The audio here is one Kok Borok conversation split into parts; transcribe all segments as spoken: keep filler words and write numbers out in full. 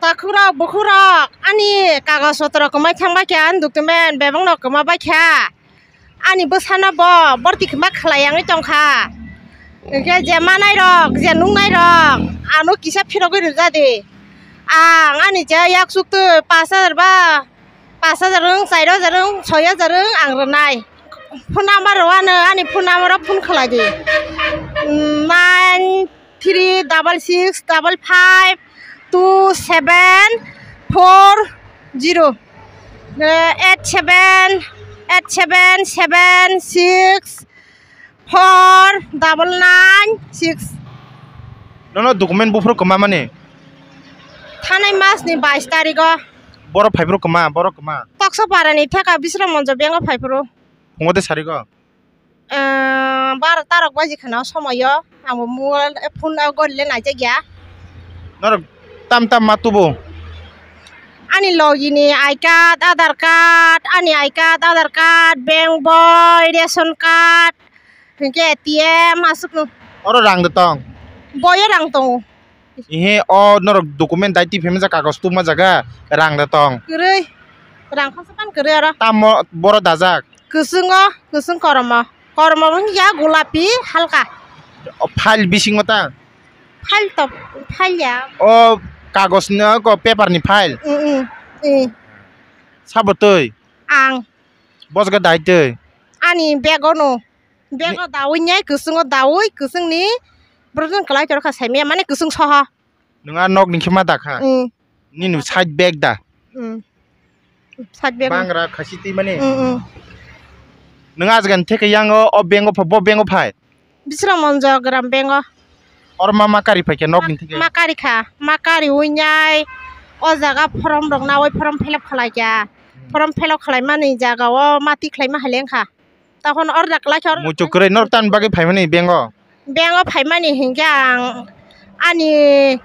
Takhuk rok, bukhuk rok, ani kagoj potro kwmai thang bai kha, ani document bebak no kwma bai kha. Ani bwsano bo borti kwma khlai yangwi tong kha. Hinkhe je manai rok, je nuknai rok, ano kisa phirogwi rwja di. Ang ani je yak suk twi pash hajar ba, pash hajar wng, char hajar wng, soi hajar wng, ang rwnai. Phone number rwano, ani phone number o phone khlai di. Nine three double six double five two seven four zero, eh, eight seven eight seven seven six four double nine six. Nono document buphuru kwma mani? Thanai mas ni bais tarigo. Borok phaiphuru kwma, borok kwma. Toksa para ni theka Bisram Monjo bank o phaiphuru. Phungo de sarigo? Eh, baro tarok baji kheno somoyo, ang bo mobile phone o gori le naijak ya. Norok tam tam ma tubu? Ani logi ni I card, Aadhaar card, ani I card, Aadhaar card, bank boi, ration card, hinkhe A T M aswk no. Oro rang de tong? Boyo rang tongo. Ihe o norok document dai twi phaima jaga, kagoj tubuma jaga, rang da tong. Kwrwi. Rang khoroksa phano kwrwi oro. Tamo boro dajak? Kwchwngo, kwchwng kormo. Kormo wngya gulapi halka. O file bisingo ta? File to, file ya. O kagoj ni, o paper ni file? Mm, mm, mm. Sabo twi? Ang. Bosgo dai twi? Ani bag ono. Bego dawi nyai, kwchwngo dawi, kwchwngni borokno kwlai torokha saimaya, mane kwchwng soho. Nwng a nok ni khe ma dakha? Mm. Nini side bag da? Mm. Side bag. Bangra khasi twi mani? Mm, mm. Nwng ajgan theke yango o bango pha-, bo bango phai? Bisram Monjo gram bango. Oro ma ma kari phaikha nok ni theke? Ma kari kha, ma kari wi nyai o jaga form rok nawi form fill up khlai kha. Hmm. Form fill up khlai mani jaga o ma tikhlai ma hai lengkha. Tokon order khlai khe order. Muitu kwrwi norok tamni bagwi phaimani bango? Bango phaimani hinkhe ang ani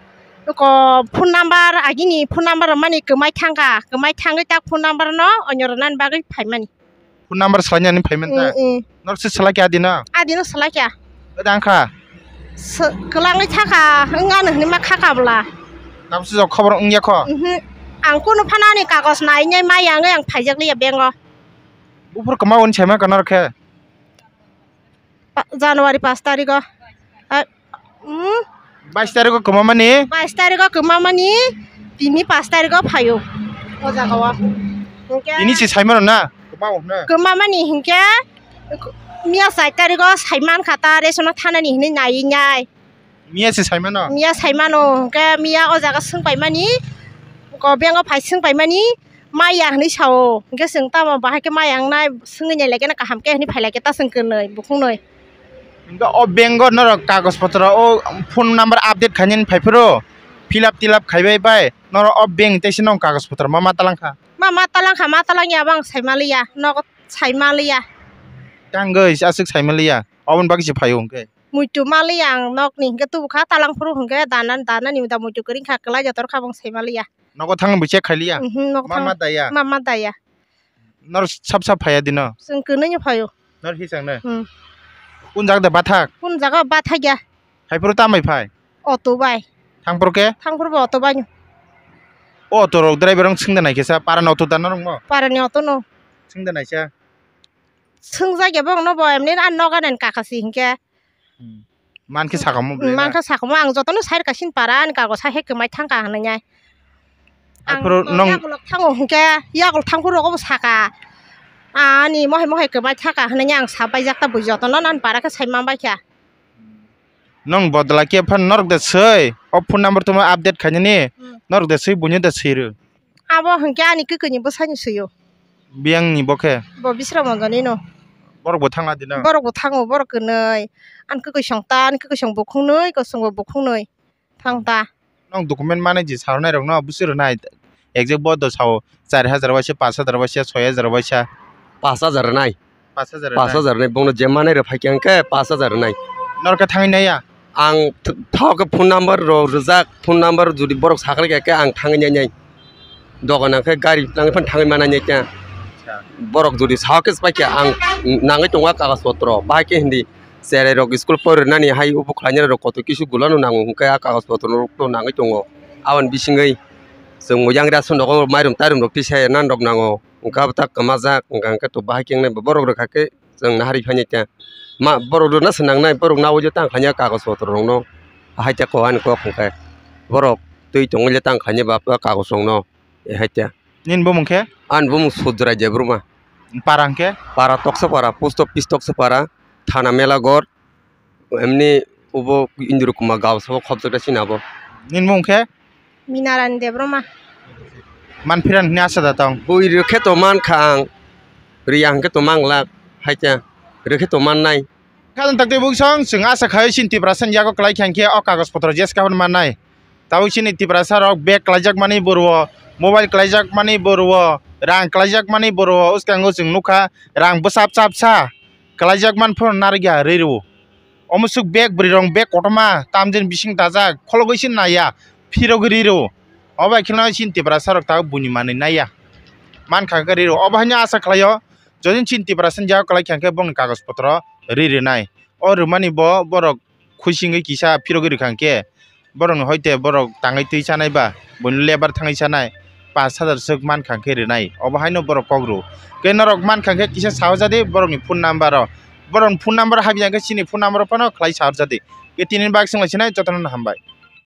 ko phone number, agini phone number rwmani kwmai thangkha, kwmai thangwi tak phone number no onyo rwnani bagwi phaimani. Phone number swlainani phaimani ta? Mm, mm. Norok se swlai kha adino? Adino swlai kha. Oda wngkha? Kwlangwi thakha, wngano hinwi ma khakha bwla. Tamsijok khobor wngya kho? Mhm. Ang kunu phano ani kagoj nai nai ma yangwi ang phaijak liya bango. Buphuru kwma hwn saima kha norok khe? Pa-, January pash tarigo. Ah, hmm? Bais tarigo kwma mani? Bais tarigo kwma mani, tini pash tarigo phaio. O jaga o. Hinkhe tini se saimano na? Kwma hwn na? Kwma mani hinkhe miya char tarigo saiman kha ta, ration o thanani hinwi nai nai. Miya se saimano? Miya saimano, hwnkhe miya o jaga swngpaimani, ko bango phai swngpaimani, maya hinwi sao, hwnkhe chwng tamo bahai khe maya wngnai, swngwi nai lai khe kaham khe hinwi phai lai khe ta chwng kwnwi, bukhungnwi. Hwnkhe o bango norok kagoj potro o phone number update khainani phai phuru, fill up tilap khaibai bai, norok o bank ni teisa nong kagoj potro ma ma talang kha? Ma ma talang kha, ma talang ya, abo ang sai ma liya, nogo sai ma liya. Tangwi aswk sai ma liya, oboni bagwi se phaio hwnkhe? Muitu maliya ang nokni hinkhe tubukha, talang phuru hinkhe dana, danani da muitu kwrwngkha, kwlai joto rwkha, bong sai maliya. Nogo thangwi bo check khailiya? Mhm, nogo thang. Ma ma daya? Ma ma daya. Nor sap sap phaiya dino? Chwng kwnwi no phaio. Nor hisang no? Hmm. Kun jaga da bathak? Kun jaga bathak ya? Hai phuru tambai phai? Auto bai. Thang phuru khe? Thang phuru bo auto bai no. O auto rok driver rok swngda nai khe sa, para ni auto da norok mo? Para ni auto no. Swngda nai sa? Swngjak ya bong no bo, emni a noga nani kaka si hinkhe. Hmm. Mankhe sakamo belai na? Mankhe sakamo, ang jotono sai rwkha sini para ani kago sai hai kwmai thangkha hinwi nai. Ang aphuru to nong yakolok thango hinkhe, yakolok thangphuru rogo bo saka. Ani mohai mohai kwmai thangkha hinwi ang sabaijak ta bui jotono nani para khe sai manbaikha. Nong bodla khe phan norok da swi, o phone number tongma update khainani, hmm, norok da swi buino da swi rw. Abo hinkhe ani kwkwi ni bwsai ni swi o. Biyang ni bo khe? Bo Bisra Monjani no. Borok bo thangla di no? Borok bo thango, borok kwnwi. Ani kwkwi song ta, ani kwkwi song bukhung nwi, kwchwng bo bukhung nwi. Thang ta. Nong document manwi je sarnai rok no bwswk rwnai. Exact bo do sao char hajar waisa, pash hajar waisa, soi hajar waisa. Pash hajar rwnai. Pash hajar rwnai. Pash hajar rwnai. Bongno je manai rok phai khe hwnkhe pash hajar rwnai. Norok khe thangwi naiya? Ang th-, thok khe phone number rok rijak, phone number jodi borok sakhlai kha khe ang thangwi nai nai. Dogan ang khe gari nangwi phano thangwi manai nai khe. Acha. Borok jodi sao khe pai khe ang nangwi tongo a kagaj potro. Bahai khe hindi cherai rok school pori rwnani hai ubu khlainai rok koto kisu gulano nango hwnkhe a kagaj potro rok to nangwi tongo. Aboni bisingwi Chwng yang ria sundok o mairum tairum rok tisa ya nan rok nango. Wngkha bwtak kwmajak, wngkha hwnkhe to bahai khe wngnai borok rwkha khe chwng nahari phai nai khe. Ma borok rwna se nangnai, borok naui je tang khlai ya kagoj potro rok no. Hai khe kok ani kok hwnkhe borok twi tongwi le tang khlai ya ba kagoj rok no. Hai khe. Nini bumung khe? Ani bumung Sudrai Debbarma. Para hwnkhe? Para Toksapara, post office Toksapara, thana Melagor. Emni ubo Indru Kumar Gausao khobjak da sini abo. Nini mung khe? Minarani Debbarma. Manphiran hwnwi asa da tong? Bui rwkhe to mankha ang, riya hwnkhe to manglak, haikhe rwkhe to mannai. Khajang takti buksong, chwng asa khai chini Tiprasa ni yago kwlai kha hinkhe o kagoj potro jeska hwn mannai. Tabuk chini Tiprasa rok bag kwlaijak mani boro, mobile kwlaijak mani boro, rang kwlaijak mani boro, uskango chwng nukha rang bwsa bwsa bwsa kwlaijak man phano narwkya rwi rwo. Omo swk bag bwrwi rok bag kotorma tamjani bising dajak khologwi se naiya phirogwi rwi rwo. Obo bai kheno chini Tiprasa rok tabuk buini manwi naiya mankha khe rwi rwo. Obo haino asa khlaio jodi chini Tiprasa ni yago kwlai kha khe bongni kagoj potro rwi rwnai. O rwmani bo borok khuisingwi kisa phirogwi rwkha hwnkhe, borokni hoite borok tangwi twi chanai ba, buino lebar thangwi chanai, pash hajar swk mankha hwnkhe rwnai, obo haino borok kok rw. Khe norok mankha hwnkhe kisa saharjadi borokni phone number o, borokni phone number habya hwnkhe chini phone number o phano khlai saharjadi. Khe tini bak swnglaisina jotono hambai.